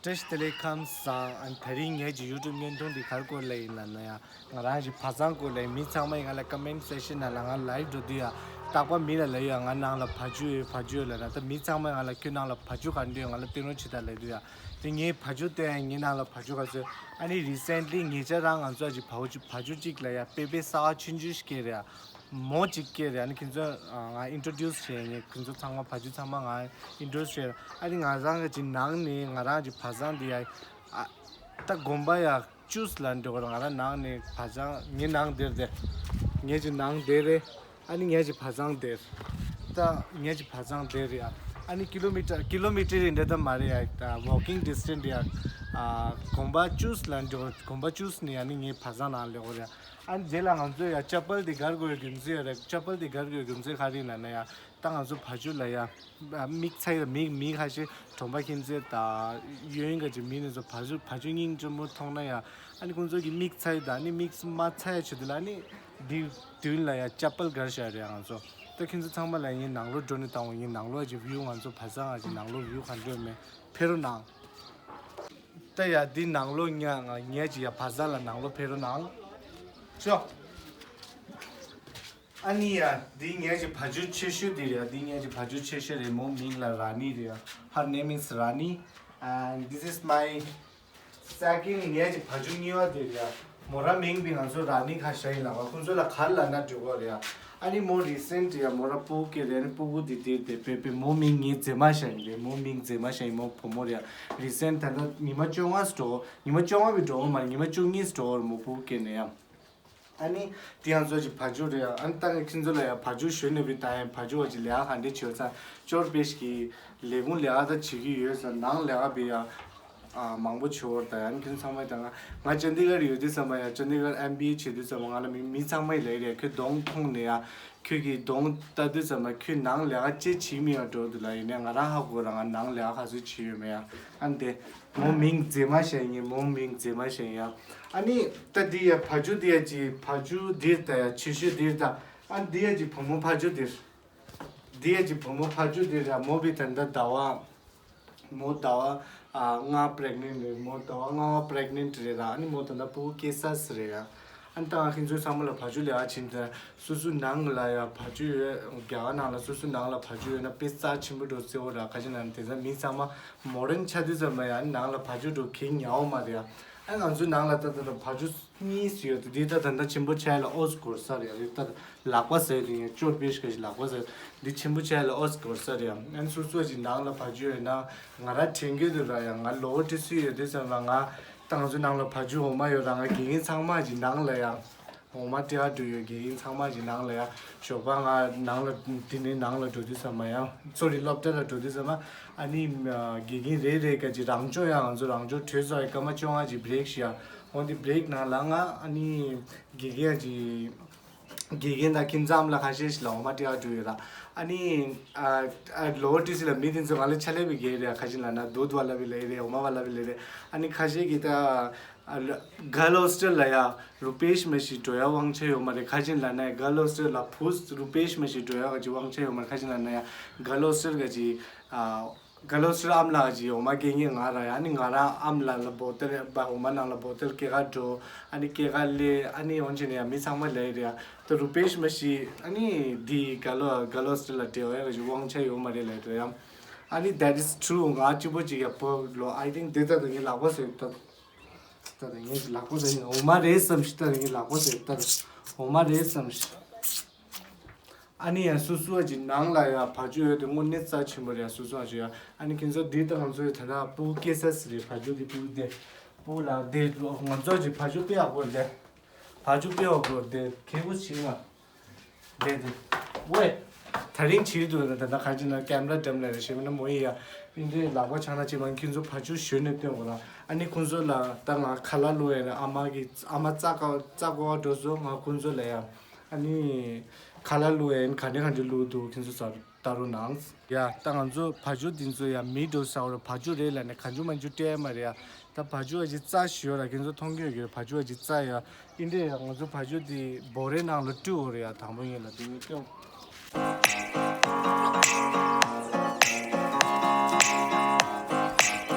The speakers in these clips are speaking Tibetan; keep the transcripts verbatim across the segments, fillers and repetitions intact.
བཀྲ་ཤིས་བདེ་ལེགས་ཁམས་བཟང་། ཨ་ནི་དེ་རིང་ངེད་ཀྱི་ཡུ་ཊུབ་བརྙན་ཐུང་འདི་ག་རེ་སྐོར་ལ་ཡིན་ལབ་ན་ཡ། ང་རང་གི་བ་ཚང་སྐོར་ལ་ཡིན། མི་ཚང་མ་ཡིན་ང་ལ་ཀོ་མེན་ཊི་སེག་ཤན་ནང་ལ་ང་ལའིབ་འགྲོ་དུས་ཡ། རྟག་པར་མི་ལ་ལབ་ཡ། ང་ནང་ལ་བ་ཕྱུགས་ཡོད་བ་ཕྱུགས་ཡོད་ལབ་ན། ད་མི་ཚང་མ་ཡིན་ང་ལ་ཁྱོད་ནང་ལ་བ་ཕྱུགས་ག་འདྲ་ཡོད་ང་ལ་སྟོན་རོགས་བྱེད་དང་ལབ་དུས་ཡ། དེ་ངའི་བ་ཕྱུགས་སྟོན་ཡ་ངའི་ནང་ལ་བ་ཕྱུགས་ག་ཚོད། ཨ་ནི་རི་སེན་ཊི་ལི་ཉེ་ཆར་རང་ང་ཚོ་ཨ་ཅིག་བ་ཕྱུགས་བ་ཕྱུགས་གཅིག་ལ་ཡ་དཔེ་དཔེ་གསར་པ་ཆུང་ཆུང་ཞིག་སྐྱེས་རེད་ཡ། མོ་གཅིག་སྐྱེས་རེད། ཨ་ནི་ཁྱེད་ཚོ་ང་ཨིན་ཊྲོ་ཌིའུ་སི་བྱས་ངས་ཁྱེད་ཚོ་ཚང་མ་བ་ཕྱུགས་ཚང་མ་ང་ཨིན་ཊྲོ་ཌིའུ་སི་བྱས། ཨ་ནི་ང་རང་གི་ཅིག་ནང་ནས་ང་རང་གི་བ་ཚང་འདི་ཡ། ཨ་ད་དགོན་པ་ཡ་བཅུ་ལ་འགྲོ་གི་རེད། ང་རང་ནང་ནས་བ་ཚང་ངའི་ནང་དེར་དེ། ངའི་ཅིག་ནང་དེ་རེད། ཨ་ནི་ངའི་ཅིག་བ་ཚང་དེར། ད་ངའི་ཅིག་བ་ཚང་དེར་ཡ། ཨ་ནི་ཀི་ལོ་མི་ཊར་ཀི་ལོ་མི་ཊར་རེ་འདྲ་ད་མ་རེད་ཡ། ད་ཝོག་ཀིང་ཌི་སི་ཊེན་སི་ཡ། ཨ་དགོན་པ་བཅུ་ལ་འགྲོ་དགོན་པ་བཅུ་ནས་ཨ་ནི་ངའི་བ་ཚང་ནང་སླེབས་ཀྱི་རེད། ཨ་ནི་རྗེས་ལ་ང་ཚོས་ཡ་ཅ་པལ་དེ་གར་དགོས་རྒྱུ་མཚན་ཡོད་རེད། ཅ་པལ་དེ་གར་དགོས་རྒྱུ་མཚན་ག་རེ་ཡིན་ལབ་ན་ཡ། ད་ང་ཚོ་བ་ཕྱུགས་ལ་ཡ། མིག་ཚ་ཡ་མིག་མིག་ཁ་ཤས་གྲོང་པ་ཁྱིམ་མཚེས་དང་གཡས་གཡོན་ག་ཅིག་མི་ནི་ཚོ་བ་ཕྱུགས་བ་ཕྱུགས་སྙིང་རྗེ་མོ་མཐོང་ན་ཡ། ཨ་ནི་ཁོང་ཚོ་གི་མིག་ཚ་ཡ་དང་ཨ་ནི་མིག་མ་ཚ་ཡ་ཆེད་དུ་ལ་ཨ་ནི་འདི་མདུན་ལ་ཡ་ཅ་པལ་གར་བཞག་རེད་ང་ཚོ། ད་ཁྱེད་ཚོ་ཚང་མ་ལ་ངའི་ནང་ལོགས་འགྲོ་ནས་བཏང་བ་ཡིན། ནང་ལོགས་ཀྱི་བིའུ་ང་ཚོ་བ་ཚང་ང་ཅིག་ནང་ལོགས་བིའུ་ག་འདྲ་མེད་ཕེབས་རོགས་གནང་། ད་ཡ་འདི་ནང་ལོགས་ཉ་ང་ངས་ཅིག་ཡ་བ་ཚང་ལ་ནང་ལོགས་ཕེབས་རོགས་གནང་། ཤོག་ཨ་ནི་ཡ། འདི་ངའི་ཅིག་བ་ཕྱུགས་ཆེ་ཤོས་འདི་རེད། འདི་ངའི་ཅིག་བ་ཕྱུགས་ཆེ་ཤོས་རེད། མོ་མིང་ལ་ར་ནི་རེད། Her name is Rani and this is my second. ངའི་ཅིག་བ་ཕྱུགས་གཉིས་པ་འདི་རེད། མོ་ར་མིང་བི་ང་ཚོ་ར་ནི་ཁ་ཤས་ཡིན་ལ་བ་ཁོང་ཚོ་ལ་ག་རེ་ལབ་ན་འགྲིག་གོ་རེད། ཨ་ནི་མོ་རི་སེན་ཊི་ཡ་མོ་ར་སྤུ་གུ་སྐྱེས་རེད། ཨ་ནི་སྤུ་གུ་འདི་འདིར་དེ་པེ་པེ་མོ་མིང་ངའི་མཛེས་མ་ཤ་ཡིན་རེད། མོ་མིང་མཛེས་མ་ཤ་ཡིན། མོ་བུ་མོ་རེད། རི་སེན་ཊི་ད་ལྟ་ཉི་མ་བཅོ་ལྔ་འགྲོ་ཉི་མ་བཅོ་ལྔ་བི་འགྲོ་མ་རེད། ཉི་མ་བཅུ་གཉིས་འགྲོ་བར་མོ་སྤུ་གུ་སྐྱེས་ནས་ཡ། ཨ་ནི་དེ་ཡང་ཚོ་ཅིག་བ་ཕྱུགས་རེད། ཨ་ནི་ད་ངས་ཁྱེད་ཚོ་ལ་ཡང་བ་ཕྱུགས་ཞོན་ནས་བི་ད་ཡང་བ་ཕྱུགས་བ་ཅིག་ལས་ཀ་ག་འདྲས་བྱེད་ས་ཅོར་པེ་ཞིག་གི་ལས་ཁུངས་ལས་ཀ་ད་བྱེད་ཀྱི་ཡོད་ས་ནང་ལས་ཀ་བི་ཡ་ཨ་མང་པོ་བྱེད་འོར་ད་ཡང་ཁྱེད་ཚོ་ཚང་མ་ད་ང་ང་ཅན་དི་གར་ཡོད་དུས་ཙམ་པ་ཡང་ཅན་དི་གར་ཨེམ་བི་ཨེ་བྱེད་དུས་ཙམ་པ་ང་ལ་མི་མི་ཚང་མ་ཡི་ལས་རེད། ཁྱོད་གདོང་མཐོང་ནས་ཡ་ཁྱོད་ཀྱི་གདོང་ལྟ་དུས་ཙམ་པ་ཁྱོད་ནང་ལས་ཀ་ཅི་བྱེད་མི་ཡ་འགྲོ་འདུག་ལ། ཡིན་ནའི་ང་རང་ཧ་གོ་ར་ང་ནང་ལས་ཀ་ག་ཚོད་བྱེད་ཡོད་མེད་ཡ། ཨ་ནི་དེ། མོ་མིང་མཛེས་མ་ཞིག་ཡིན། མོ་མིང་མཛེས་མ་ཞིག་ཡིན་ཡ། ཨ་ནི་ད་འདི་ཡ་བ་ཕྱུགས་འདི་ཡ་ཅིག་བ་ཕྱུགས་འདིར་ད་ཡ་ཆེ་ཤོས་འདིར་ད། ཨ་འདི་ཡ་ཅིག་བུ་མོ་བ་ཕྱུགས་འདིར། འདི་ཡ་ཅིག་བུ་མོ་བ་ཕྱུགས་འདིར་ཡ། མོ་བི་ད་ལྟ་ཟླ་བ། མོ་ཟླ་བ་ཨ་ལྔ་པི་རེག་ནེན་ཊི་རེད། མོ་ཟླ་བ་ལྔ་པ་པི་རེག་ནེན་ཊི་རེད་ད། ཨ་ནི་མོ་ད་ལྟ་སྤུ་གུ་སྐྱེ་ས་ཟེར་རེད་ཡ། ཨ་ནི་ད་ང་ཁྱེད་ཚོའི་བསམ་བློ་ལ་བ་ཕྱུགས་ལས་ཀ་བྱེད་འདི་སོ་སོའི་ནང་ལ་ཡ་བ་ཕྱུགས་ཡོད། རྒྱ་གར་ནང་ལ་སོ་སོའི་ནང་ལ་བ་ཕྱུགས་ཡོད་ན་དཔེ་རྩ་ཆེན་པོ་འགྲོ་རྩེ་བོ་ར། ཁ་ཅིག་ནང་དེ་ཚ་མི་ཚང་མ་མོ་ཌན་ཆགས་དུས་ཙམ་པ་ཡ་ཨ་ནི་ནང་ལ་བ་ཕྱུགས་འགྲོ་གི་ཉའོ་མ་རེད་ཡ། ཨ་ང་ཚོའི་ནང་ལ་ད་ད་ད་བ་ཕྱུགས་གཉིས་སུ་ཡོད་དེ་འདི་ད་ད་ད་ཆེན་པོ་ཆགས་ལ་ཨོ་སི་གོར་ས་རེད་ཡ། རེད་ད་ལག་པ་ཟེར་དེ་ཡ་ཅོར་པེ་ཤི་ཁ་ཅིག་ལག་པ་ཟེར་འདི་ཆེན་པོ་ཆགས་ལ་ཨོ་སི་གོར་ས་རེད་ཡ། ཨ་ནི་སོ་སོ་ཅིག་ནང་ལ་བ་ཕྱུགས་ཡོད་ན་ང་ར་དྲན་གི་འདུག་ར་ཡ། ང་ལོ་ཁྲི་སུ་ཡོད་དུས་ཙམ་པ་ང་ད་ང་ཚོའི་ནང་ལ་བ་ཕྱུགས་འོ་མ་ཡོད་ར། ང་དགེ་རྒན་ཚང་མ་ཅིག་ནང་ལ་ཡ། འོ་མ་སྤྲད་འགྲོ་ཡོད། དགེ་རྒན་ཚང་མ་ཅིག་ནང་ལ་ཡ། ཞོགས་པ་ང་ནང་ལ་དེ་ནས་ནང་ལ་འགྲོ་དུས་ཙམ་པ་ཡ། སོ་རི་སློབ་གྲྭ་ལ་འགྲོ་དུས་ཙམ་པ་ཨ་ནི་དགེ་རྒན་རེ་རེ་ག་ཅིག་རང་སྦྱོང་ཡ། ང་ཚོ་རང་སྦྱོང་གྲོལ་ཚར་བའི་སྐར་མ་བཅོ་ལྔ་ཅིག་བྷི་རེག་ཞིག་ཡ། འོ་འདི་བྷི་རེག་ནང་ལ་ང་ཨ་ནི་དགེ་རྒན་ཅིག་དགེ་རྒན་དང་ཁྱིམ་ཚང་ལ་ཁ་ཤས་ཤིག་ལ་འོ་མ་སྤྲད་འགྲོ་ཡོད་ལ། ཨ་ནི་ཨ་ཨ་ལོ་ཏི་སི་ལ་མི་དེ་ཚོ་ང་ལ་ཆ་ལེ་བི་གེ་རེ་ཁ་ཅིག་ལ་ན་དུད་བ་ལ་བི་ལེ་རེ་འོ་མ་བ་ལ་བི་ལེ་རེ། ཨ་ནི་ཁ་ཤས་ཀྱིས་ད། ཨ་ལ་གརལ་ཧོ་སི་ཊེལ་ལ་ཡ་རུ་པེ་ཤི་མ་ཞིག་འགྲོ་ཡ་དབང་ཆ་ཡོད་མ་རེད། ཁ་ཅིག་ལ་ན་གརལ་ཧོ་སི་ཊེལ་ལ་བུ་རུ་པེ་ཤི་མ་ཞིག་འགྲོ་ཡ་ག་ཅིག་དབང་ཆ་ཡོད་མ་རེད། ཁ་ཅིག་ལ་ན་ཡ་གརལ་ཧོ་སི་ཊེལ་ག་ཅིག་ཨ་གརལ་ཧོ་སི་ཊེལ་ཨམ་ལགས་ཀྱི་འོ་མ་སྐྱེལ་མཁན་ང་ར་ཡ། ཨ་ནི་ང་ར་ཨམ་ལགས་ལ་བོ་ཏལ་འོ་མ་ནང་ལ་བོ་ཏལ་སྐྱེལ་ག་འགྲོ། ཨ་ནི་སྐྱེལ་ག་སླེབས། ཨ་ནི་འོན་ཆེན་ཡ་མི་ཚང་མ་ལས་རེད་ཡ། ད་རུ་པེ་ཤི་མ་ཞིག་ཨ་ནི་འདི་གརལ་ཧོ་གརལ་ཧོ་སི་ཊེལ་ལ་སྤྲད་ཡ་ག་ཅིག་དབང་ཆ་ཡོད་མ་རེད་ལས་རེད་ཡ། ཨ་ནི་that is true. ང་གཅིག་པོ་ཅིག་ཡ་བོ་ལོ་I think དེ་ད་ད་ངའི་ལག་པ་ཟེར་ད། ད་ད་ངས་ལག་པ་ཟེར་ནས་འོ་མ་རེད་བསམ་ཞིག་ད་ངས་ལག་པ་ཟེར་ད་འོ་མ་རེད་བསམ་ཞིག་ཨ་ནི་ཡང་སོ་སོ་ཅིག་ནང་ལ་ཡ་བ་ཕྱུགས་ཡོད་དེ་དངོས་གནས་རྩ་ཆེན་པོ་རེད་ཡ། སོ་སོ་ཅིག་ཡ། ཨ་ནི་ཁྱེད་ཚོ་འདི་ད་ང་ཚོ་ཡ་ད་ད་སྤུ་གུ་སྐྱེ་ས་སི་རེད། བ་ཕྱུགས་འདི་སྤུ་གུ་དེ་སྤུ་གུ་ལ་དེ་ང་ཚོ་ཅིག་བ་ཕྱུགས་དཔེ་ཡག་པོ་རེད། བ་ཕྱུགས་དཔེ་ཡག་པོ་རེད། དེ་ཁེ་པོ་ཆེ་མ། རེད་དེ། ཝེ། ད་རིང་བྱེད་འདུག་ད་ད་ཁ་ཅིག་ན་ཀེམ་ར་འགྲམ་ལ་རེ་ཞེ་མིན་ན་མོ་ཡི་ཡ། ཨིན་དྲེ་ལག་པ་ཆག་ན་ཅི་མང་ཁྱོད་ཚོ་བ་ཕྱུགས་ཞོན་ནས་སྟོན་འོ་ལ། ཨ་ནི་ཁོང་ཚོ་ལ་ད་ང་ཁ་ལག་བླུགས་ཡ་ན་ཨ་མ་གི་ཨ་མ་རྩ་ཀ་རྩ་གོ་བ་འགྲོ་སོང་། ང་ཁོང་ཚོ་ལ་ཡ། ཨ་ནི་ཁ་ལག་བླུགས་ཡ་ན་ག་འདྲ་ག་འདྲ་བླུགས་འདུག་ཁྱོད་ཚོ་ཚར་ལྟ་རོགས་གནང་། ཡ་ད་ང་ཚོ་བ་ཕྱུགས་འདི་ཚོ་ཡ་མི་འགྲོ་ས་འོ་ར། བ་ཕྱུགས་རེད་ལབ་ནས་གང་བྱུང་མང་བྱུང་སྤྲད་ཡ་མ་རེད་ཡ། ད་བ་ཕྱུགས་ཨ་ཅིག་རྩ་ཞིག་ཡོད་ར། ཁྱེད་ཚོ་མཐོང་གི་ཡོད་ཀྱི་རེད། བ་ཕྱུགས་ཨ་ཅིག་རྩ་ཡ། ཨིན་དྲེ་ཡ་ང་ཚོ་བ་ཕྱུགས་འདི་བོ་རའི་ནང་ལ་བཀྲུ་འོ་རེད་ཡ། དང་པོ་ཡིན་ལ་དེ་ནས་སྐྱོང་།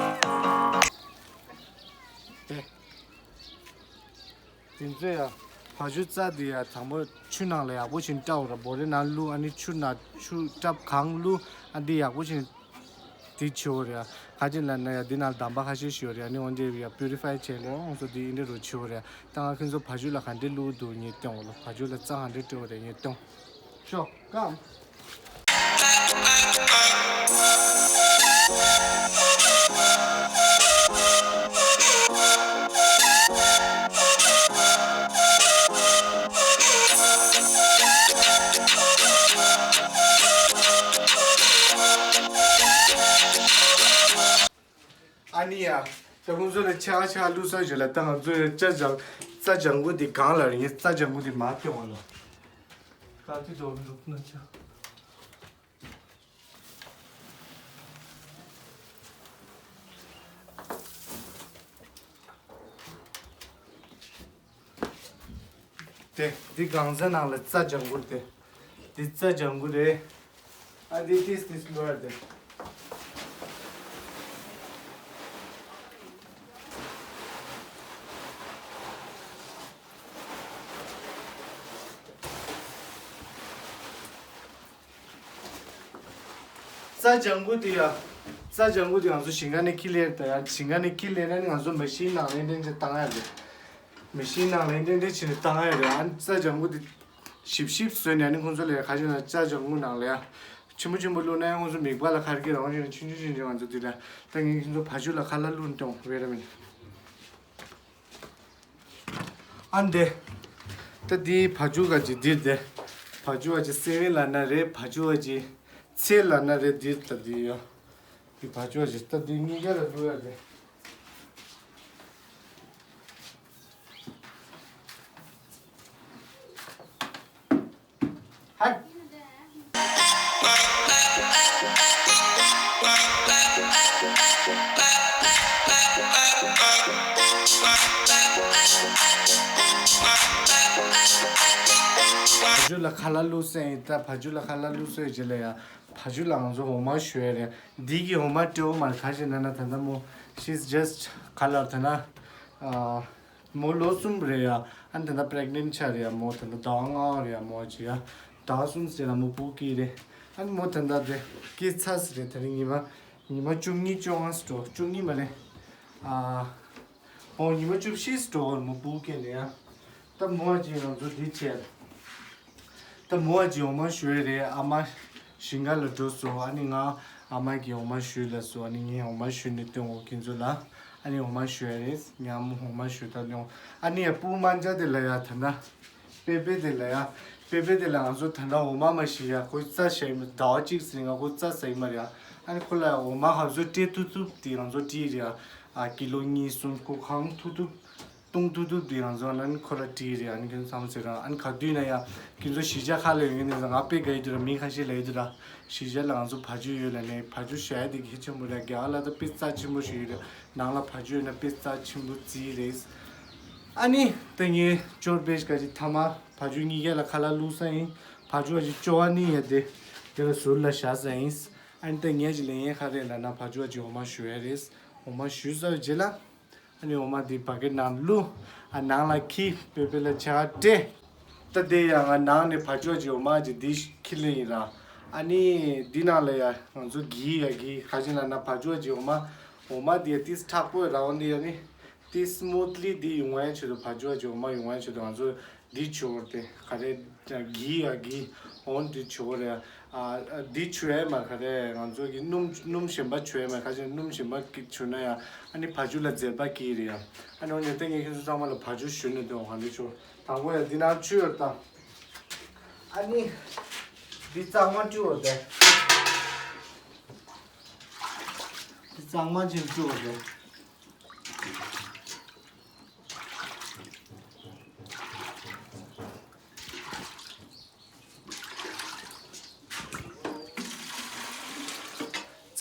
ཚོས་ཡ། བ་ཕྱུགས་རྩྭ་འདི་ཡ་དང་པོ་ཆུ་ནང་ལ་ཡག་པོ་བྱས་བཀྲ་འོ་ར། བོ་རའི་ནང་བླུགས། ཨ་ནི་ཆུ་ནང་ཆུ་སྲབ་གང་བླུགས། ཨ་འདི་ཡག་པོ་བྱས་འདི་བྱེད་འོ་ར་ཡ། ག་ཅི་ལབ་ན་ཡ་འདི་ནང་འདམ་པ་ཁ་ཤས་ཤིག་ཡོད་ར་ཡ། ཨ་ནི་འོ་འདི་ཡ་པིའུ་རི་ཕའི་བྱས་ལ་འོང་སོ་འདི་ཨིན་འདྲ་རུ་བྱེད་འོ་ར་ཡ། ད་ང་ཁྱེད་ཚོ་བ་ཕྱུགས་ལ་ག་འདྲས་བླུགས་འདུག་ངས་སྟོན་འོ་ལ། བ་ཕྱུགས་ལ་རྩྭ་ག་འདྲས་སྤྲད་འོ་ར་ངས་སྟོན། ཤོག་ཀམ། ཨ་ནི་ཡ། ད་ཁོང་ཚོ་ལ་ཆ་ཆ་བླུགས་ས་ཞིག་ལ་ད་ང་ཚོ་ཡ་ཅ་ལྕང་རྩྭ་ལྗང་གུ་འདི་གང་ལ་རེད། ངས་རྩྭ་ལྗང་གུ་འདི་མར་སྟོན་འོ་ལ། ག་དུས་དོ་འདུག་ན་ཆ། དེ་འདི་གང་ཟེར་ནང་ལ་རྩྭ་ལྗང་གུ་དེ། འདི་རྩྭ་ལྗང་གུ་རེད། ཨ་འདི་ཏིས་ཏིས་ལོ་ཡ་དེ། རྩྭ་ལྗང་གུ་དེ་ཡ། རྩྭ་ལྗང་གུ་དེ་ང་ཚོ་ཞིང་ཁ་ནས་ཁྱེར་སླེབས་ད་ཡ། ཞིང་ཁ་ནས་ཁྱེར་སླེབས་ན་ནི་ང་ཚོ་མེ་ཤིན་ནང་ལེན་ཏན་ཏན་བཏང་ཡ་རེད། མེ་ཤིན་ནང་ལེན་ཏན་ཏན་བྱས་ནས་བཏང་ཡ་རེད། ཨ་ནི་རྩྭ་ལྗང་གུ་དེ་ཞིབ་ཞིབ་བཟོས་ནས་ཨ་ནི་ཁོང་ཚོ་ལ་ཡ་ཁ་ཤས་ན་རྩྭ་ལྗང་གུ་ནང་ལ་ཡ། ཆེན་པོ་ཆེན་པོ་བླུགས་ན་ཡང་ཁོང་ཚོ་མིད་པ་ལ་ཁར་སྐྱེ་རང་བཞིན་ཆུང་ཆུང་ཆུང་ཆུང་ང་ཚོ་དེ་ལ་ད་ངས་ཁྱེད་ཚོ་བ་ཕྱུགས་ལ་ཁ་ལག་བླུགས་གཏོང་བེ་ར་མིན། ཨ་འདི། ད་འདི་བ་ཕྱུགས་ག་ཅིག་འདིར་དེ། བ་ཕྱུགས་ག་ཅིག་སེ་བན་ལབ་ན་རེད། བ་ཕྱུགས་ག་ཅིག་ཚེ་ལབ་ན་རེད། འདིར་ད་འདི་ཡོད། འདི་བ་ཕྱུགས་ག་ཅིག་ད་འདི་གཉིས་ཀ་ལ་བླུགས་ཡ་རེད། ཧད། བ་ཕྱུགས་ལ་ཁ་ལག་བླུགས་ས་ཡིན། ད་བ་ཕྱུགས་ལ་ཁ་ལག་བླུགས་ས་ཡིན་རྗེས་ལ་ཡ། བ་ཕྱུགས་ལ་ང་ཚོ་འོ་མ་བཞོ་ཡ་རེད། འདི་གི་འོ་མ་སྤྲོད་འོ་མ་ག་ཞིག་ན་ན་ད་ལྟ་མོ། She's just ག་ལ་ད་ན། ཨ། མོ་ལོ་གསུམ་རེད་ཡ། ཨ་ནི་ད་ལྟ་པི་རེག་ནེན་ཊི་ཆགས་རེད་ཡ། མོ་ད་ལྟ་ཟླ་བ་ལྔ་པ་རེད་ཡ། མོ་ཅི་ཡ། ཟླ་བ་གསུམ་ཟེར་ལ་མོ་སྤུ་གུ་སྐྱེས་རེད། ཨ་ནི་མོ་ད་ལྟ་དེ་སྐྱེས་ཚར་ཟེར་རེད། ད་རིང་ཉི་མ་ཉི་མ་བཅུ་གཉིས་བཅོ་ལྔ་ཟེར་འགྲོ། བཅུ་གཉིས་མ་རེད། ཨ། ཨོ་ཉི་མ་བཅུ་བཞི་ཟེར་འགྲོ་བར་མོ་སྤུ་གུ་སྐྱེས་ནས་ཡ། ད་མོ་ཨ་ཅེ་ང་ཚོ་འདི་བྱས། ད་མོ་ཨ་ཅེ་འོ་མ་བཞོས་རེད། ཨ་མ་ཞིང་ཁ་ལ་འགྲོ་སོང་། ཨ་ནི་ང་ཨ་མ་གིས་འོ་མ་བཞོས་ལབ་སོང་། ཨ་ནི་ངས་འོ་མ་བཞོས་ནས་སྟོན་འོ་ཁྱེད་ཚོ་ལ། ཨ་ནི་འོ་མ་བཞོས་རེད། ཉ་མོ་འོ་མ་བཞོས་ད་ནོ། ཨ་ནི་ཡ་སྤུ་མ་འཇའ་དེ་ལ་ཡ་ད་ན། པེ་པེ་དེ་ལ་ཡ། པེ་པེ་དེ་ལ་ང་ཚོ་ད་ན་འོ་མ་མ་ཞིག་ཡ་ཁོའི་རྩྭ་ཞིག་མ་ཟླ་བ་གཅིག་ཟིན་ང་ཁོའི་རྩྭ་ཟ་ཡི་མ་རེད་ཡ། ཨ་ནི་ཁོ་ལ་འོ་མ་ཧབ་བཟོ་སྤྲད་ཐུབ་ཐུབ་དེ་ང་ཚོ་སྤྲད་རེད་ཡ། ཨ་ཀི་ལོ་གཉིས་གསུམ་ཁོ་གང་ཐུབ་ཐུབ། གཏོང་ཐུབ་ཐུབ་དེ་ང་ཚོ་ནང་ཁོ་ར་བྲིས་རེད། ཨ་ནི་ཁྱོད་ཚོ་བསམ་ཟེར་ར། ཨ་ནི་ག་དུས་ན་ཡ་ཁྱོད་ཚོ་གཞིས་ཆགས་ཁག་ལ་ཡོད་ངེས་ནས་ང་དཔེ་དགའ་ཡི་དུ་ར། མི་ཁ་ཤས་ལ་ཡི་དུ་ར། གཞིས་ཆགས་ལ་ང་ཚོ་བ་ཕྱུགས་ཡོད་ལ་ནས་བ་ཕྱུགས་བཞག་ཡ་དེ་གལ་ཆེན་པོ་རེད། རྒྱ་གར་ལ་ད་དཔེ་རྩ་ཆེན་པོ་ཞིག་ཡོད་རེད། ནང་ལ་བ་ཕྱུགས་ཡོད་ན་དཔེ་རྩ་ཆེན་པོ་བརྩི་རེད། ཨ་ནི་ད་ངས་ཅོར་བེ་ཤ་ག་ཅིག་ཐ་མ་བ་ཕྱུགས་གཉིས་ཀ་ལ་ཁ་ལག་བླུགས་ས་ཡིན། བ་ཕྱུགས་ཨ་ཅིག་ཅོ་བ་ནི་ཡ་དེ་དེ་ལ་ཟུར་ལ་བཞག་ས་ཡིན། ཨ་ནི་ད་ངས་ཅིག་ལས་ཡན་ཁ་རེད་ལ་ན་བ་ཕྱུགས་ཨ་ཅིག་འོ་མ་བཞོ་ཡ་རེད། འོ་མ་བཞོས་ཚར་རྗེས་ལ། ཨ་ནི་འོ་མ་འདི་བ་ཀེ་ནང་བླུགས། ཨ་ནང་ལ་འཁྱེར། པེ་པེ་ལ་ཆ་སྤྲད། ད་དེ་ཡང་ང་ནང་ནས་བ་ཕྱུགས་ཀྱི་འོ་མ་ཅིག་འདི་འཁྱེར་ལེ་ཡིན་ར། ཨ་ནི་འདི་ནང་ལ་ཡ་ང་ཚོ་གི་ཡ་གི་ག་ཅི་ན་ན་བ་ཕྱུགས་ཀྱི་འོ་མ། འོ་མ་འདི་ཏིས་མཁྲེགས་པོ་ར་འོ་འདི་ཡ་ནི་ཏིས་སི་མུ་ཐི་ལི་འདི་ཡོང་བའི་ཆེད་དུ་བ་ཕྱུགས་ཀྱི་འོ་མ་ཡོང་བའི་ཆེད་དུ་ང་ཚོ། འདི་བྱུག་དེ་ག་རེ། གི་ཡ་གི། འོན་འདི་བྱུག་རེད། ཨ་འདི་བྱུག་ཡ་མ་ག་རེ་ང་ཚོ་གི་སྣུམ་སྣུམ་གཞན་པ་བྱུག་ཡ་མ་ག་ཅིག་སྣུམ་གཞན་པ་གི་བྱུག་ན་ཡ། ཨ་ནི་བ་ཕྱུགས་ལ་མཛེས་པ་གི་རེད་ཡ། ཨ་ནི་འོན་ཏེ་ངས་ཁྱེད་ཚོ་ཚང་མ་ལ་བ་ཕྱུགས་ཞུ་ནས་འདུག་ག་འདི་བྱུག་དང་པོ་ཡ་འདི་ནང་ཆུ་ཡོད་དང་། ཨ་ནི་འདི་གཙང་མ་བཀྲུ་བ་དེ། འདི་གཙང་མ་ཅིག་བཀྲུ་བ་དེ།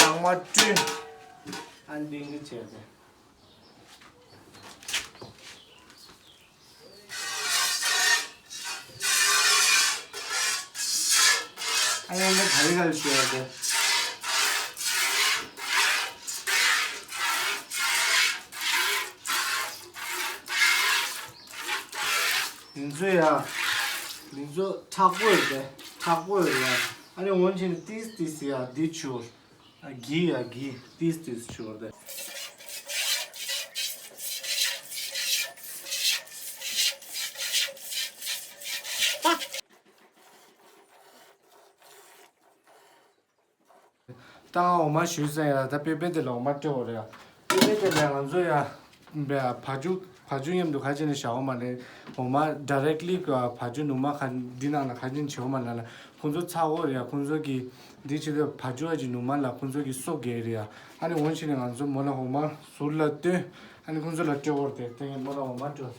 གཙང་མ་བཀྲུས། ཨ་འདི་འདི་བྱས་ཏེ། ཨ་ཡང་འདི་ག་རེ་ག་རེ་བྱས་ཏེ། འདི་ཚོ་ཡ། འདི་ཚོ་མཁྲེགས་པོ་ཡོད་དེ། མཁྲེགས་པོ་ཡོད་ཡ། ཨ་ནི་འོན་ཀྱང་ཏིས་ཏིས་ཡ་འདི་ཆུ། ཨ་གི་ཡ་གི་ཏིས་ཏིས་ཆུ་དེ། ད་ང་འོ་མ་ཞུས་ཟེར་ཡ། ད་པེ་པེ་དེ་ལ་འོ་མ་སྤྲད་འོ་རེད་ཡ། པེ་པེ་དེ་ལ་ང་ཚོ་ཡ། བ་ཕ་ཇུ་བ་ཕྱུགས་མཉམ་དུ་ཁ་ཅིག་ནས་བཞག་འོ་མ་ལས། འོ་མ་ཌའི་རེག་ལི་བ་ཕྱུགས་ནུ་མ་ཁ་འདི་ནང་ལ་ཁ་ཅིག་བྱེད་འོ་མ་ལ་ལ་ཁོང་ཚོ་ཚ་འོ་རེད་ཡ། ཁོང་ཚོ་གི་འདི་བྱེད་དུས་བ་ཕྱུགས་ཨ་ཅིག་ནུ་མ་ལ་ཁོང་ཚོ་གི་སོ་རྒས་རེད་ཡ། ཨ་ནི་འོན་ཕྱིན་ནས་ང་ཚོ་མོ་ལ་འོ་མ་ཟུར་ལ་བཏོན། ཨ་ནི་ཁོང་ཚོ་ལ་སྤྲད་འོ་རེད་དེ། དེ་ངས་མོ་ལ་འོ་མ་སྤྲད།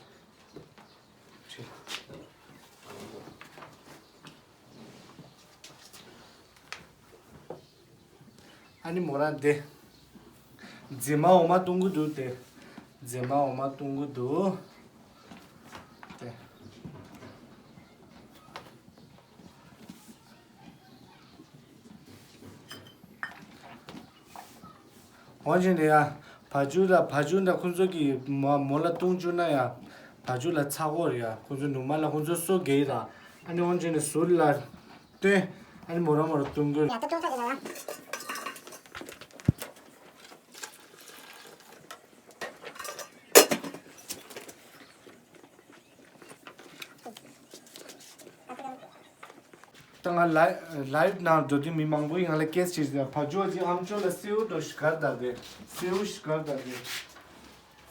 ཨ་ནི་མོ་རང་དེ། རྫི་མ་འོ་མ་བཏུང་གི་འདུག་དེ། རྫི་མ་འོ་མ་བཏུང་གི་འདུག་དེ། འོན་ཀྱང་དེ་ཡ། བ་ཕྱུགས་ལ་བ་ཕྱུགས་འདྲ་ཁོང་ཚོ་གི་མོ་མོ་ལ་བཏུང་བཅུག་ན་ཡ། བ་ཕྱུགས་ལ་ཚ་འོ་རེད་ཡ། ཁོང་ཚོ་ནུ་མ་ལ་ཁོང་ཚོ་སོ་རྒས་ར། ཨ་ནི་འོན་ཀྱང་ནི་ཟུར་ལ་བཏོན། ཨ་ནི་མོ་རང་མོ་རང་བཏུང་གི། ཡ་ད་བཏུང་ཐུབ་ཀྱི་རེད་ཡ། ད་ང་ལའི་ལའིབ་ནང་འགྲོ་དུས་མི་མང་པོ་ཡིས་ང་ལ་སྐད་ཆ་དྲིས་ཟེར། བ་ཕྱུགས་ཀྱི་ཨམ་ཅོག་ལ་སེའུ་འགྲོ་ཤི་གར་ད་དེ། སེའུ་ཤི་གར་ད་དེ།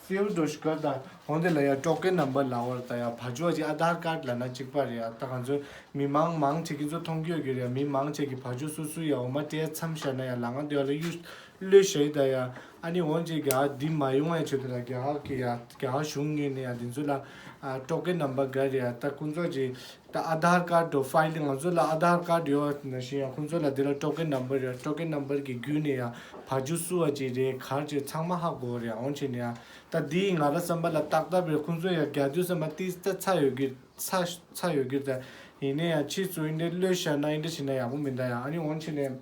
སེའུ་འགྲོ་ཤི་གར་ད། འོན་ཏེ་ལ་ཡ་ཊོ་ཀེན་ནམ་བར་ལ་བར་ད་ཡ། བ་ཕྱུགས་ཀྱི་ཨ་དྷར་ཀར་ལ་ན་གཅིག་པ་རེད་ཡ། ད་ང་ཚོ་མི་མང་མང་ཆེ་ཁྱེད་ཚོ་མཐོང་རྒྱུ་ཡོད་ཀྱི་རེད་ཡ། མི་མང་ཆེ་གི་བ་ཕྱུགས་སུ་སུ་ཡ་འོ་མ་སྤྲད་མཚམས་བཞག་ན་ཡ། ལ་ང་དེ་བ་ལ་གཡུ་ལོས་ཞེ་ད་ཡ། ཨ་ནི་འོན་ཅིག་རྒྱ་གར་འདི་མ་ཡོང་བའི་ཆེད་དུ་ལ་རྒྱ་གར་གི་ཡ་རྒྱ་གར་གཞུང་ངོས་ནས་ཡ་འདི་ཚོ་ལ་ཨ་ཊོ་ཀེན་ནམ་བར་ག་རེད་ཡ། ད་ཁོང་ཚོ་ཅིག་ད་ཨ་དྷར་ཀར་འགྲོ་ཕའིལ་ང་ཚོ་ལ་ཨ་དྷར་ཀར་ཡོད་ན་བཞིན་ཡ། ཁོང་ཚོ་ལ་འདི་ལ་ཊོ་ཀེན་ནམ་བར་ཡོད། ཊོ་ཀེན་ནམ་བར་གི་བརྒྱུད་ནས་ཡ་བ་ཕྱུགས་སུ་བ་ཅིག་རེད་གར་ཅིག་ཚང་མ་ཧ་གོ་རེད་ཡ། འོན་ཅིག་ནས་ཡ་ད་འདི་ང་ར་བསམ་པ་ལ་ཏག་ཏག་རེད། ཁོང་ཚོ་ཡ་རྒྱ་དུས་བསམ་པ་ཏིས་ད་ཚ་ཡོད་གི་ཚ་ཚ་ཡོད་གི་ད། ཡིན་ནས་ཡ་ཕྱིས་སུ་ཨིན་འདྲ་ལོས་བཞག་ན་ཨིན་འདྲ་བྱས་ན་ཡག་པོ་མིན་ད་ཡ། ཨ་ནི་འོན་ཅིག་ནས།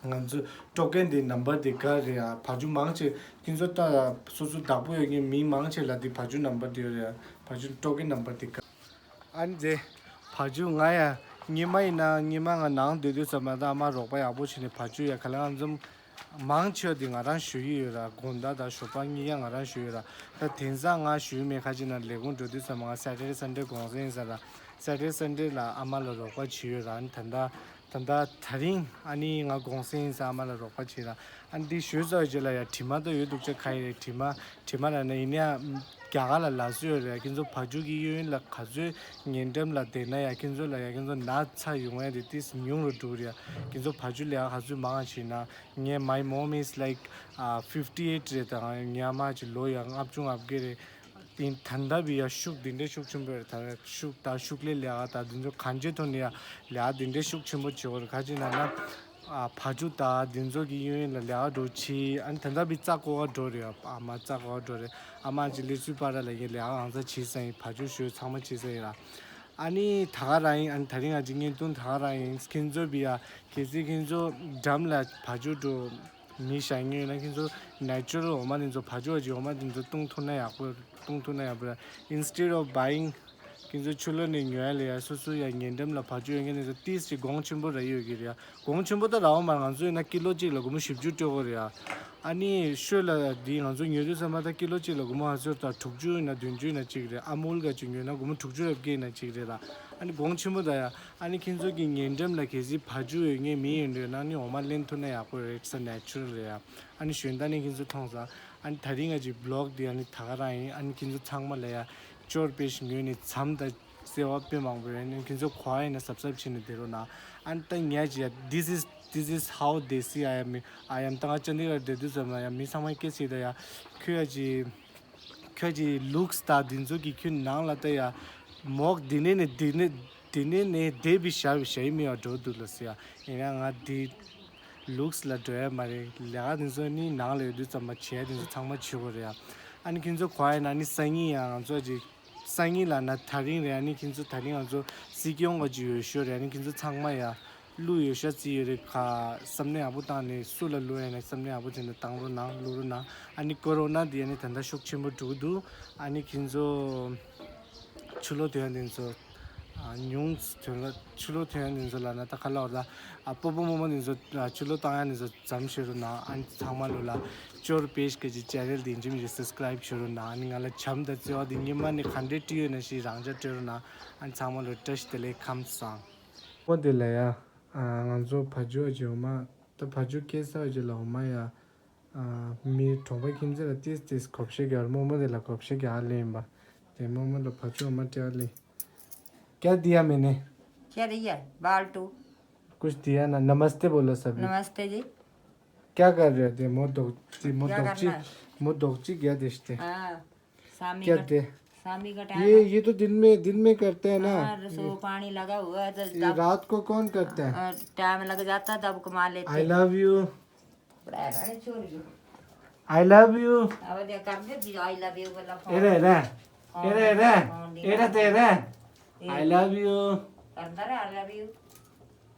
ང་ཚོ་ཊོ་ཀེན་དེ་ནམ་བར་དེ་ག་རེད་ཨ། བ་ཕྱུགས་མང་ཆེ་ཁྱེད་ཚོ་ལྟ་སོ་སོ་བདག་པོ་ཡོད་མཁན་མི་མང་ཆེ་ལ་དེ་བ་ཕྱུགས་ནམ་བར་དེ་ཡོད་རེད་ཨ། བ་ཕྱུགས་ཊོ་ཀེན་ནམ་བར་དེ་ག། ཨ་ནི་དེ་བ་ཕྱུགས་ང་ཡ་སྔོན་མ་ཡིན་ན་སྔོན་མ་ང་ནང་སྡོད་དུས་ཙམ་པ་ད་ཨ་མ་རོགས་པ་ཡག་པོ་བྱས་ནས་བ་ཕྱུགས་ཡ་ག་ལེ་ང་ཚོ་མང་ཆེ་བ་དེ་ང་རང་ཞུ་ཡི་ཡོད་ར། དགོང་དག་དང་ཞོགས་པ་གཉིས་ཀ་ང་རང་ཞུ་ཡོད་ར། ད་དེང་སང་ང་ཞུ་ཡི་མེད་ཁ་ཅིག་ན་ལས་ཁུངས་འགྲོ་དུས་ཙམ་པ་ང་སེ་ཊར་ཌེ་སན་ཌེ་དགོང་ཟས་ཡིན་ས་ར། སེ་ཊར་ཌེ་སན་ཌེ་ལ་ཨ་མ་ལ་རོགས་པ་བྱེད་ཡོད་ར། ཨ་ནི་ད་ལྟ། ད་ལྟ་དེ་རིང་ཨ་ནི་ང་དགོང་ཟས་ཡིན་ས་ཨ་མ་ལ་རོགས་པ་བྱེད་ར། ཨ་ནི་འདི་ཞུས་ཚར་རྗེས་ལ་ཡ་དྲི་མ་ད་ཡོད་འདུག་ཅེས་ཁ་ཡི་རེད། དྲི་མ་དྲི་མ་ལ་ནི་ཡིན་ཡ་རྒྱ་གར་ལ་ལབ་སྲོལ་ཡོད་རེད། ཁྱེད་ཚོ་བ་ཕྱུགས་ཀྱི་གཡས་གཡོན་ལ་ག་ཚོད་ཉེ་འགྲམ་ལ་བསྡད་ན་ཡ་ཁྱེད་ཚོ་ལ་ཡ་ཁྱེད་ཚོ་ན་ཚ་ཡོང་ཡ་དེ་ཏིས་ཉུང་རུ་འགྲོ་རེད་ཡ། ཁྱེད་ཚོ་བ་ཕྱུགས་ལས་ཀ་ག་ཚོད་མང་བ་བྱེད་ན། ངའི་my mom is like fifty eight རེད། ད་ངའི་ཨ་མ་ཅིག་ལོ་ཡ་ལྔ་བཅུ་ང་བརྒྱད་རེད། དེ་ད་ལྟ་བི་ཡ་ཤུགས་འདི་འདྲའི་ཤུགས་ཆེན་པོ་རེད། ད་ཤུགས་ད་ཤུགས་ལས་ལས་ཀ་ད་འདི་ཚོ་གང་ཅིའི་ཐོག་ནས་ཡ་ལས་ཀ་འདི་འདྲའི་ཤུགས་ཆེན་པོ་བྱེད་དགོས་རེད། ག་ཅི་ན་ན་ཨ་བ་ཕྱུགས་ད་འདི་ཚོ་གི་གཡས་གཡོན་ལ་ལས་ཀ་འགྲོ་ཆི། ཨ་ནི་ད་ལྟ་བི་རྩ་བཀོག་ག་འགྲོ་རེད། ཨ་མ་རྩ་བཀོག་ག་འགྲོ་རེད། ཨ་མ་ཅིག་ལས་ཚུལ་པ་ར་ལ་ཡ་ལས་ཀ་ཨང་རྩ་བྱེད་ས་ཡིན། བ་ཕྱུགས་ཞོལ་ཚང་མ་བྱེད་ས་ཡིན་ར། ཨ་ནི་ད་ག་རང་ཡིན། ཨ་ནི་དེ་རིང་ང་ཅིག་བརྙན་ཐུང་ད་ག་རང་ཡིན། ཁྱེད་ཚོ་བི་ཡ་གལ་སྲིད་ཁྱེད་ཚོ་འགྲམ་ལ་བ་ཕྱུགས་འགྲོ། མི་ཤ་ཉོས་ན་ཁྱེད་ཚོ་ནེ་ཅུ་རལ་འོ་མ་དེ་ཚོ་བ་ཕྱུགས་ཀྱི་འོ་མ་དེ་ཚོ་བཏུང་ཐུབ་ན་ཡག་པོ། བཏུང་ཐུབ་ན་ཡག་པོ་རེད། Instead of buying ཁྱེད་ཚོ་ཕྱི་ལོགས་ནས་ཉོ་ཡ་ལས་ཡ་སོ་སོ་ཡ་ཉེ་འགྲམ་ལ་བ་ཕྱུགས་ཡོད་མཁན་དེ་ཚོ་ཏིས་ཅིག་གོང་ཆེན་པོ་རག་ཡོད་ཀྱི་རེད་ཡ། གོང་ཆེན་པོ་ད་རག་འོ་མ་ང་ཚོ་ཡིན་ན་ཀི་ལོ་གཅིག་ལ་སྒོར་མོ་བཞི་བཅུ་སྤྲོད་དགོས་རེད་ཡ། ཨ་ནི་ཤོད་ལ་འདི་ང་ཚོ་ཉོ་དུས་ཙམ་པ་ད་ཀི་ལོ་གཅིག་ལ་སྒོར་མོ་ང་ཚོ་ད་དྲུག་ཅུ་ཡིན་ན་བདུན་ཅུ་ཡིན་ན་གཅིག་རེད། ཨ་མུལ་ག་ཅིག་ཉོས་ན་སྒོར་མོ་དྲུག་ཅུ་རེ་བརྒལ་ཡིན་ན་གཅིག་རེད་ལ། ཨ་ནི་གོང་ཆེན་པོ་ད་ཡ། ཨ་ནི་ཁྱེད་ཚོ་གི་ཉེ་འགྲམ་ལ་གལ་སྲིད་བ་ཕྱུགས་ཡོད་མཁན་མི་ཡོད་འདོད་ན་ནི་འོ་མ་ལེན་ཐུབ་ན་ཡག་པོ་རེད། It's a natural རེད་ཡ། ཨ་ནི་ཞོན་ད་ནི་ཁྱེད་ཚོ་མཐོང་ས། ཨ་ནི་དེ་རིང་ང་ཅིག་བི་ལོག་འདི་ཨ་ནི་ད་ག་རང་ཡིན། ཨ་ནི་ཁྱེད་ཚོ་ཚང་མ་ལ་ཡ་ཅོར་པེ་ཞིག་ཉོས་ནས་མཚམས་ད་བརྩེ་བ་དཔེ་མང་པོ་ཡོད། ཨ་ནི་ཁྱེད་ཚོ་གོ་བ་ཡིན་ན་སབ་སབ་བྱས་ནས་བསྡད་རོགས་གནང་། ཨ་ནི་ད་ངས་ཅི་ཡ་this is this is how they see I am I am ད་ང་ཅན་དི་གར་བསྡད་དུས་ཙམ་ལ་ཡ་མི་ཚང་མ་སྐད་ཆ་ད་ཡ་ཁྱོད་ཡ་ཅི། ཁྱོད་ཀྱི་ལུགས་དང་འདི་ཚོ་གི་ཁྱོད་ནང་ལ་ལྟ་ཡ། མོག་འདི་ནས་ནས་འདི་ནས་འདི་ནས་ནས་བསྡད་པའི་ཞབས་ཞབས་མི་བ་འགྲོ་འདུག་ལ་ཟེར་ཡ། ཡིན་ན་ང་འདི་ལུགས་ལ་འགྲོ་ཡ་མ་རེད། ལས་ཀ་འདི་ཚོ་ནི་ནང་ལ་ཡོད་དུས་ཙམ་པ་བྱས་འདི་ཚོ་ཚང་མ་བྱེད་དགོས་རེད་ཡ། ཨ་ནི་ཁྱེད་ཚོ་གོ་ཡ་ན་ནི་སང་ཉིན་ཡ་ང་ཚོ་ཅིག་སང་ཉིན་ལ་ན་དེ་རིང་རེད། ཨ་ནི་ཁྱེད་ཚོ་དེ་རིང་ང་ཚོ་སྲིད་སྐྱོང་ག་ཅིག་ཡོད་ཤོད་རེད། ཨ་ནི་ཁྱེད་ཚོ་ཚང་མ་ཡ། གླུ་ཡོད་ཤ་རྩི་ཡོད་རེད་ཁ། བསམ་བློ་ཡག་པོ་བཏང་ནས་སུ་ལ་གླུ་ཡོད་ན་བསམ་བློ་ཡག་པོ་བྱས་ནས་བཏང་རོགས་གནང་། གླུ་རོགས་གནང་། ཨ་ནི་ཀོ་རོ་ན་འདི་ཨ་ནི་ད་ལྟ་ཤུགས་ཆེན་པོ་འགྲོ་གི་འདུག་ཨ་ནི་ཁྱེད་ཚོ་ ཆུ་ལོག་ཐོན་ཡ་འདི་ཚོ་ཨ་ཉུང་ཐོན་ལ། ཆུ་ལོག་ཐོན་ཡ་འདི་ཚོ་ལ་ན་ད་ཁ་ལོག་ལ་ཨ་སྤོ་བོ་རྨོ་མོ་འདི་ཚོ་ཨ་ཆུ་ལོག་བཏང་ཡ་འདི་ཚོ་ཙམ་ཤེས་རུ་ན། ཨ་ནི་ཚང་མ་ལོ་ལ་ཅོར་པེ་ཤ་གི་ཅི་ཅེ་ནལ་འདི་འཇིམ་ཞིག་སབ་སི་ཀ་རའིབ་ཤེས་རུ་ན། ཨ་ནི་ང་ལ་བྱམས་དང་བརྩེ་བ་འདི་ཉི་མ་ནི་ག་འདྲའི་སྤྲད་ཡོད་ན་ཞིག་རང་ཅག་སྤྲད་རུ་ན། ཨ་ནི་ཚང་མ་ལོ་བཀྲ་ཤིས་བདེ་ལེགས་ཁམས་བཟང་། འོ་དེ་ལ་ཡ་ཨ་ང་ཚོ་བ་ཇོ་ཅི་འོ་མ་ད་བ་ཇོ་སྐྱེས་ས་ཅི་ལ་འོ་མ་ཡ། ཨ་མི་གྲོང་པ་ཁྱིམ་མཚེས་ལ་ཏིས་ཏིས་གོ་བཤད་རྒྱག་རྨོ་མོ་དེ་ལ་གོ་བཤད་རྒྱག་ལེན་པ། དེ་རྨོ་མོ་ལ་བ་ཕྱུགས་མ་སྤྲད་ལེན། क्या दिया मैंने? क्या दिया? बाल टू। कुछ दिया ना। नमस्ते बोलो सभी। नमस्ते जी। क्या कर रहे थे? मुंह धो जी, मुंह क्या धोची, करना है? मुंह धोची क्या देते? हाँ, शामी क्या का, दे? शामी का टाइम ये है। ये तो दिन में, दिन में करते हैं ना। हाँ, रसोई ये, पानी लगा हुआ है तो ये रात को कौन करता है? टाइम लग जाता है तब कमा लेते। आई love you. I love you। अब दे कर दे जी, I love you वाला फोन। एरे रे। फोन एरे रे। फोन दिया। एरे ते रे। ये I love you। करता रहे I love you।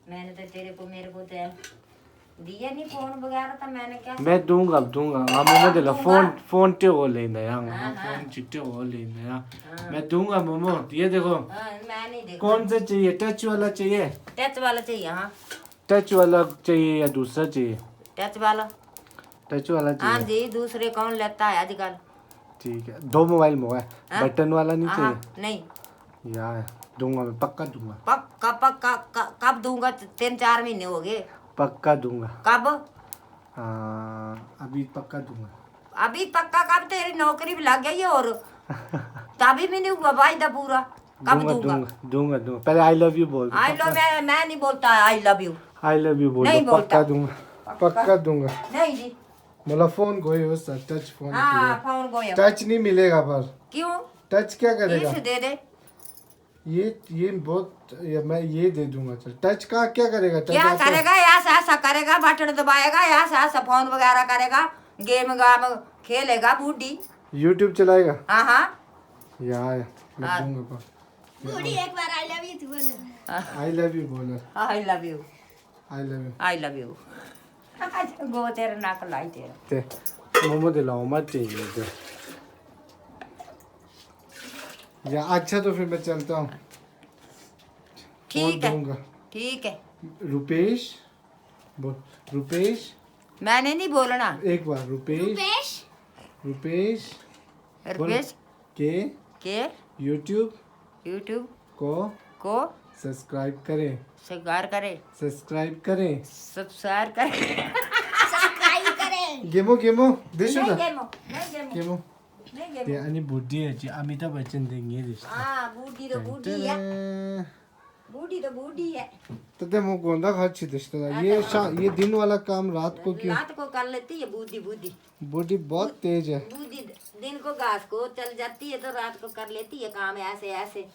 मैंने तो तेरे को, मेरे को तो दिया नहीं फोन वगैरह, तो मैंने क्या मैं दूंगा, अब दूंगा। हाँ, मोमो दे ला। दूंगा। फोन, फोन टे वो लेना यार। हाँ, हाँ। फोन चिट्टे वो लेना यार। हाँ। मैं दूंगा मोमो। ये देखो। हाँ, मैं नहीं देखा। कौन सा चाहिए? टच वाला चाहिए? टच वाला चाहिए, हाँ। टच वाला चाहिए या दूसरा चाहिए? टच वाला। टच वाला हाँ चाहिए। जी, दूसरे कौन लेता है आजकल? ठीक है, दो मोबाइल मंगाए। हाँ? बटन वाला नहीं हाँ, चाहिए? नहीं। यार, दूंगा मैं, पक्का दूंगा। पक्का, पक्का, क-, कब दूंगा? तीन चार महीने हो गए। पक्का दूंगा। कब? हाँ, अभी पक्का दूंगा। अभी पक्का कब? तेरी नौकरी भी लग गई है और तभी भी नहीं हुआ वायदा पूरा। कब दूंगा, दूंगा? दूंगा, दूंगा, दूंगा। पहले आई लव यू बोल दो, आई लव, पक्का। मैं, मैं नहीं बोलता आई love you. I love you बोल दो, नहीं बोलता। पक्का दूंगा। पक्का। पक्का दूंगा। नहीं जी। मतलब फोन गयो सर, टच फोन हाँ, किया। फोन गयो। टच नहीं मिलेगा पर। क्यों? टच क्या करेगा? इस दे दे। ये, ये बहुत, ये मैं ये दे दूंगा। चल, टच का क्या करेगा? टच क्या आपको करेगा? ऐसा, ऐसा करेगा, बटन दबाएगा, ऐसा, ऐसा फोन वगैरह करेगा, गेम गाम खेलेगा, बूढ़ी। YouTube चलाएगा? हाँ, हाँ। यार, मैं हाँ। दूंगा पर। बूढ़ी, एक बार आई लव यू तो बोलो। आई लव यू बोलो। I love you. I love you. I love you. गो तेरे नाक लाई तेरा। ते, मोमो दे लाओ, मत चाहिए ते। या, अच्छा, तो फिर मैं चलता हूँ। ठीक है। दूंगा। ठीक है। रुपेश, बोल, रुपेश। मैंने नहीं बोलना। एक बार, रुपेश। रुपेश। रुपेश। बोल। रुपेश। के। के। YouTube। YouTube। को। को। सब्सक्राइब करें। सब्सक्राइब करें। सब्सक्राइब करें। सब्सक्राइब करें। सब्सक्राइब करें। गेमो, गेमो। देशो नहीं ना। गेमो, नहीं गेमो। गेमो। नहीं गेमो। ये अनि बुद्धि है जी, अमिताभ बच्चन देंगे रिश्ता। हाँ, बुद्धि तो बुद्धि है। बुद्धि तो बुद्धि है। तो दे मो गोंदा खा छी देश तो। ये शा-, ये दिन वाला काम रात को क्यों? रात को कर लेती है बुद्धि, बुद्धि। बूढ़ी बहुत तेज है। बूढ़ी दिन को घास को चल जाती है तो रात को कर लेती है काम ऐसे ऐसे।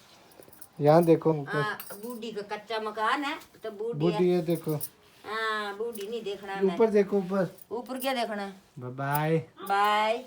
यहाँ देखो ऊपर। हाँ, बूढ़ी का कच्चा मकान है तो बूढ़ी बूढ़ी है। ये देखो। हाँ, बूढ़ी नहीं देखना है। ऊपर देखो ऊपर। ऊपर क्या देखना है? Bye bye. बाय।